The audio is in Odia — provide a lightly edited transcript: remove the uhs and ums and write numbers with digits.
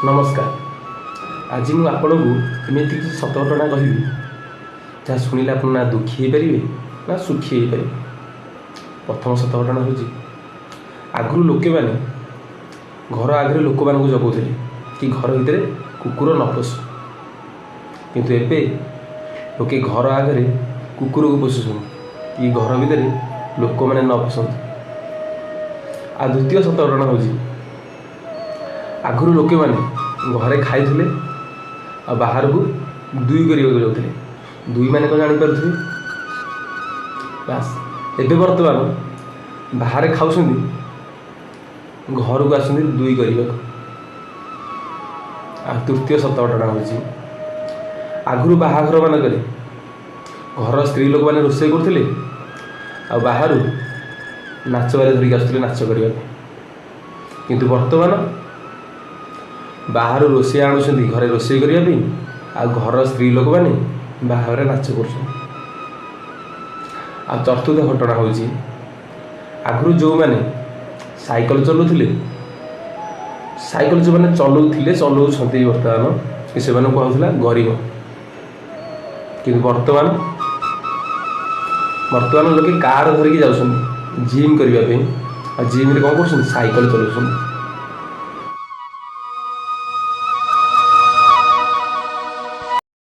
ନମସ୍କାର। ଆଜି ମୁଁ ଆପଣଙ୍କୁ ଏମିତି କିଛି ସତ ଘଟଣା କହିବି, ଯାହା ଶୁଣିଲେ ଆପଣ ନା ଦୁଃଖୀ ହେଇପାରିବେ ନା ସୁଖୀ ହେଇପାରିବେ। ପ୍ରଥମ ସତ ଘଟଣା ହେଉଛି, ଆଗରୁ ଲୋକେମାନେ ଘର ଆଗରେ ଲୋକମାନଙ୍କୁ ଜଗାଉଥିଲେ କି ଘର ଭିତରେ କୁକୁର ନ ପଶୁ। କିନ୍ତୁ ଏବେ ଲୋକେ ଘର ଆଗରେ କୁକୁରକୁ ପୋଷୁଛନ୍ତି କି ଘର ଭିତରେ ଲୋକମାନେ ନ ପଶନ୍ତୁ। ଆଉ ଦ୍ୱିତୀୟ ସତ ଘଟଣା ହେଉଛି, ଆଗରୁ ଲୋକମାନେ ଘରେ ଖାଇଥିଲେ ଆଉ ବାହାରକୁ ଦୁଇ କରିବାକୁ ଯାଉଥିଲେ। ଦୁଇ ମାନେ କ'ଣ ଜାଣିପାରୁଥିବେ ବାସ୍। ଏବେ ବର୍ତ୍ତମାନ ବାହାରେ ଖାଉଛନ୍ତି, ଘରକୁ ଆସନ୍ତି ଦୁଇ କରିବାକୁ। ଆଉ ତୃତୀୟ ସତ ଘଟଣା ହେଉଛି, ଆଗରୁ ବାହାଘର ମାନଙ୍କରେ ଘରର ସ୍ତ୍ରୀ ଲୋକମାନେ ରୋଷେଇ କରୁଥିଲେ ଆଉ ବାହାରୁ ନାଚବାଲି ଧରିକି ଆସୁଥିଲେ ନାଚ କରିବା ପାଇଁ। କିନ୍ତୁ ବର୍ତ୍ତମାନ ବାହାରୁ ରୋଷେଇ ଆଣୁଛନ୍ତି ଘରେ ରୋଷେଇ କରିବା ପାଇଁ, ଆଉ ଘରର ସ୍ତ୍ରୀ ଲୋକମାନେ ବାହାଘରରେ ନାଚ କରୁଛନ୍ତି। ଆଉ ଚତୁର୍ଥ ଘଟଣା ହେଉଛି, ଆଗରୁ ଯେଉଁମାନେ ସାଇକେଲ ଚଲାଉଥିଲେ, ସାଇକେଲ ଯେଉଁମାନେ ଚଲାଉଥିଲେ, ଚଲାଉଛନ୍ତି ବର୍ତ୍ତମାନ, ସେମାନଙ୍କୁ କୁହାଯାଉଥିଲା ଗରିବ। କିନ୍ତୁ ବର୍ତ୍ତମାନ ଲୋକେ କାର ଧରିକି ଯାଉଛନ୍ତି ଜିମ୍ କରିବା ପାଇଁ, ଆଉ ଜିମ୍ରେ କ'ଣ କରୁଛନ୍ତି? ସାଇକେଲ ଚଲାଉଛନ୍ତି।